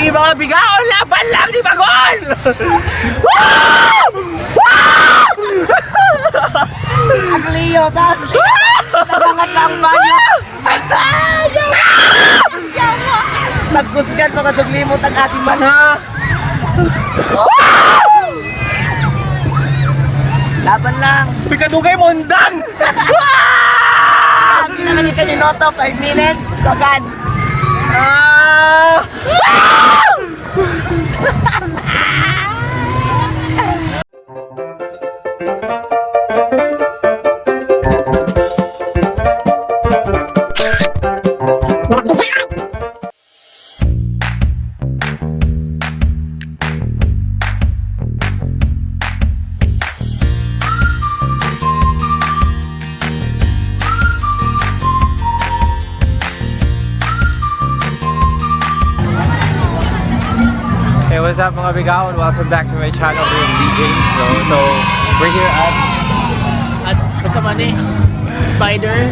Kay mga bigaon, laban lang ni Bagol! Ang Leo, tas nabangat na ang banyo. Nagkusgan mga suglimot ang ating mana. Laban lang. Pikadugay mondang! Hindi naman yung kaninoto, 5 minutes. Bagan. Ah! Hey, what's up, mga bigaon? Welcome back to my channel. This is D. James. No? So, we're here at At kasama ni Spider.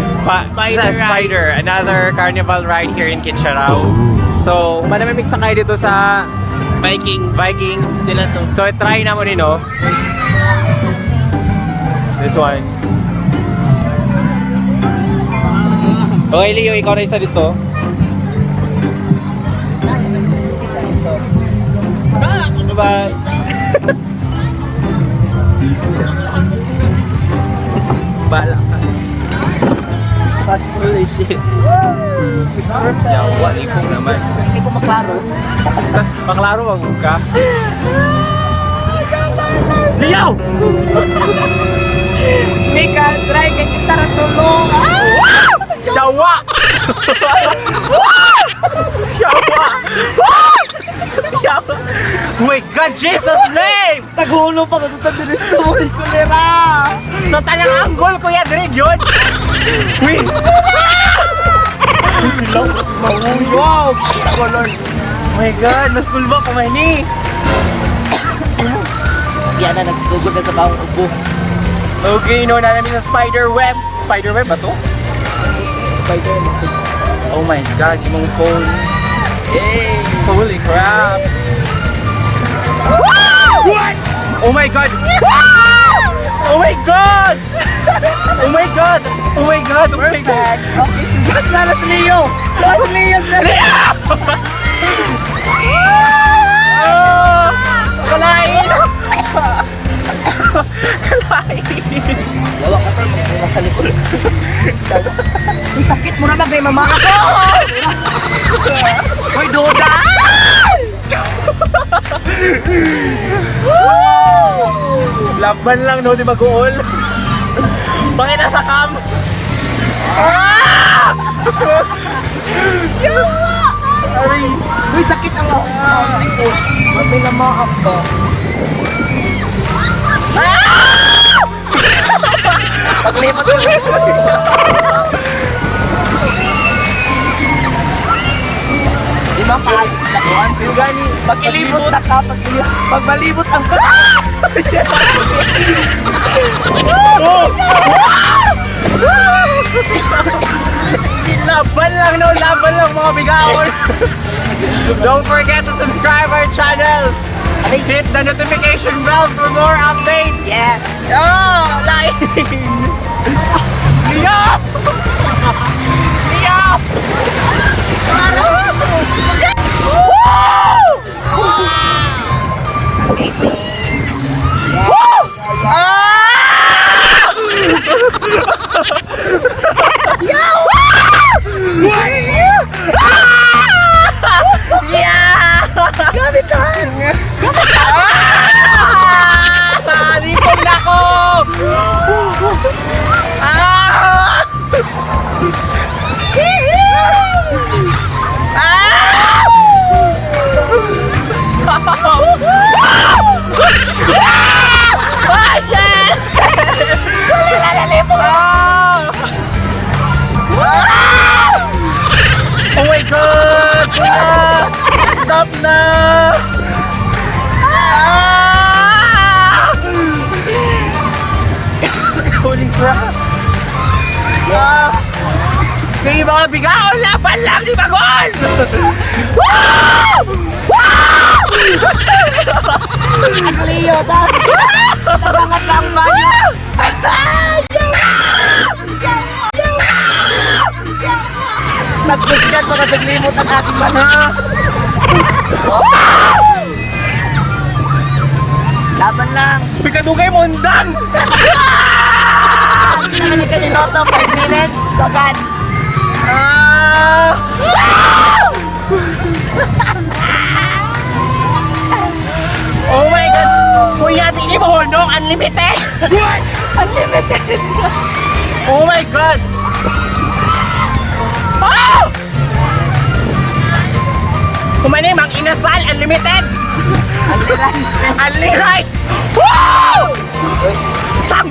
Spider Sa Spider, another carnival ride here in Kitcharao. So, madami sakay dito sa Vikings. Vikings. Sila to. So, try na mo ni, no? This one. Okay, Leo, ikaw na isa dito. Bye-bye. Bala ka. Holy shit. Yawa, ipong naman. Hindi ko maklaro. Maklaro, wag ka. Leo! Mika, try kay kita ra tulong. Jawa! Jawa! Jawa! Oh my God, Jesus name! Taghulo pa ko sa diri sa kulera. Sa tanang anggol, kuya, dirig yun! Wait! Mahuyog! Color. Oh my God, mas cool ba kumain? Yan na, nagsugod na sa bawang ubo. Okay, no, na namin sa spider web. Spider web ba to? Spider. Oh my God, yung mga phone. Hey! Holy crap! What? Oh my God! Oh my God! Oh my God! Oh my God! Oh my God! Okay, sugat na na si Leo! Last Leo! Leo! Ah! Kalain! Kalain! Lawa ka pa, mga sa likod. Uy, sakit mo na ba, mama ako! Hoy, Doda! Laban lang, no? Di mag-uol. Bakit nasa cam? Ah! Aray! Uy, sakit ang ako. Likod. May lamaak ka. Paglipot ko. Di ba paagis na ko? Yung gani, Pagkilibot na ka, pagkilibot. Pagbalibot ang ka. Laban lang, no? Laban lang, mga bigaon! Don't forget to subscribe our channel! Hit the notification bell for more updates! Yes! Oh, lying! Leo! Leo! Amazing! Ah! Yeah! Grabe ka! Ah! Lipong na ako! Ah! Ah! Stop! Ah, yes! Ah! Ah! Oh my God! Kuya! Stop na! Ah! Holy crap! Ah! Kayo mga bigaon, laban lang ni Bagol! Leo, ta. Tabangat lang bayo. Nagkusgan pa naglimot ang ating mana. Laban lang. Pagkadugay mo undang! Naman ka ni Lotto, 5 minutes. Sagad. Ah! Oh my God! Kuya, di mo honong unlimited! What? Unlimited. Oh my God! Oh! Kumani, mang inasal, unlimited! Unlimited. Unli rice! Woo! Chang!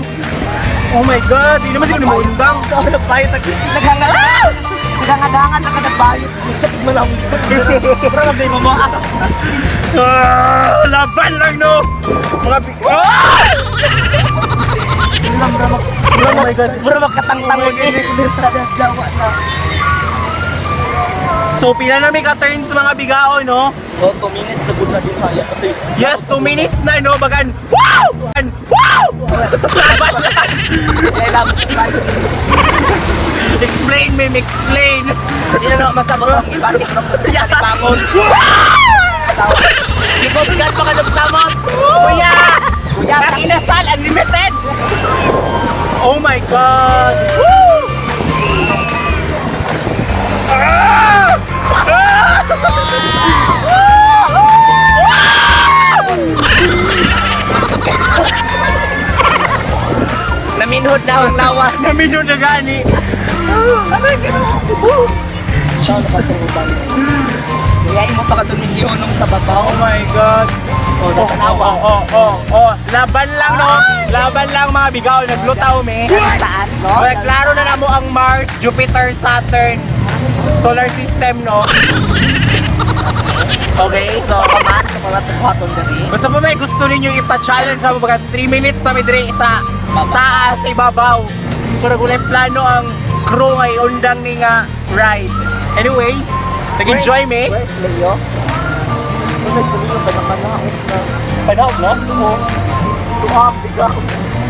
Oh my God! Di naman siguro muundang. Ikaw na payo. Naghangadangan. Naghangadangan na ka na payo. Nagsakit mo lang. Pero nabay mo mo. Ah, laban lang no! Mga Ah! Oh my God. Mura magkatangtangon eh. Jawa na. So pila na may ka-turns mga bigao no? Oh, 2 minutes na good na din kaya. Yes, 2 minutes na no? Bagan, wow! Bagan, wow! Laban lang! Explain, ma'am, explain! Hindi na naman masabot ang iba. Kalipangon. Because God baka nagsamot! Kuya! Kuya, Ang inasal, unlimited! Oh my God! Woo! Ah! Ah! Naminhod na ang lawas. Namino na gani! Aray, gano'n! Jesus. Kaya mo pa ka tumigihonong sa babaw. Oh my God! Oh, Oh, natanawa. oh. Laban lang, no? Laban lang, mga bigaw. Naglutaw, me. Ang taas, no? Okay, klaro na namo ang Mars, Jupiter, Saturn, solar system, no? Okay, so, Paman sa mga tughaton diri. basta pa may gusto ninyo ipa-challenge sa mga 3 minutes na diri sa taas, ibabaw. Pero kung plano ang crew nga iundang ni nga ride. Anyways, nag-enjoy me. Where's Leo? Where's Leo? Panakanaog na. Panaog, no? Oo. Tuam, bigaw.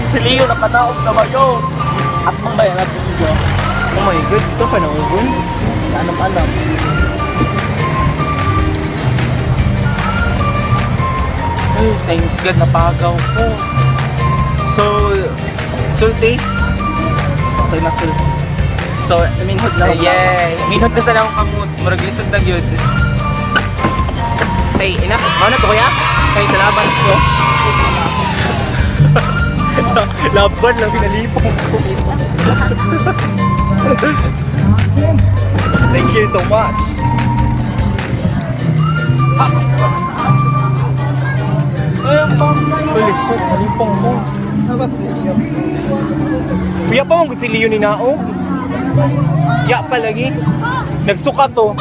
Si Leo nakanaog na ba yun? At mang bayan natin si Joe. Oh my God, ito panaogon. Alam alam. Ay, thanks God, napagaw ko. So, sulti. Okay, masul. So, Naminhod na ang yeah. Minhod na sa lang kamot. Murag lisod na gyud. Hey, ina, mao na to kuya. Kay salamat ko. Laban lang pinalipong ko. Thank you so much. Ay, ang pang. Holy shit, nalipong ko. Lawas. Kuya pa mong si Leo ni Naog. Ya pa lagi. Nagsuka to.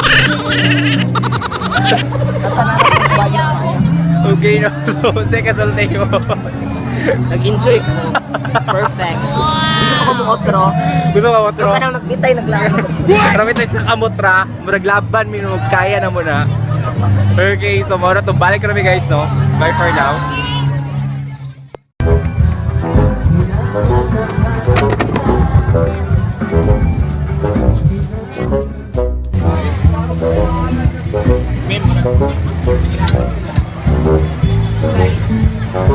Okay no. So, second sulti mo. Nag-enjoy ko. Perfect. Gusto ko mo otro. Gusto ka otro? Pero kanang nagbitay naglaban. Marami tayo sa kamutra. Murag laban minum kaya na muna. Okay, so mora to balik kami guys no. Bye for now.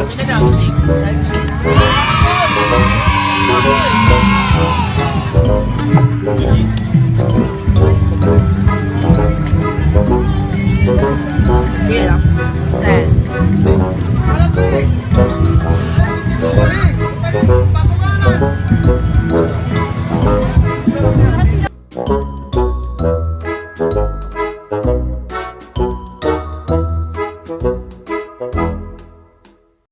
Pila na ang shake.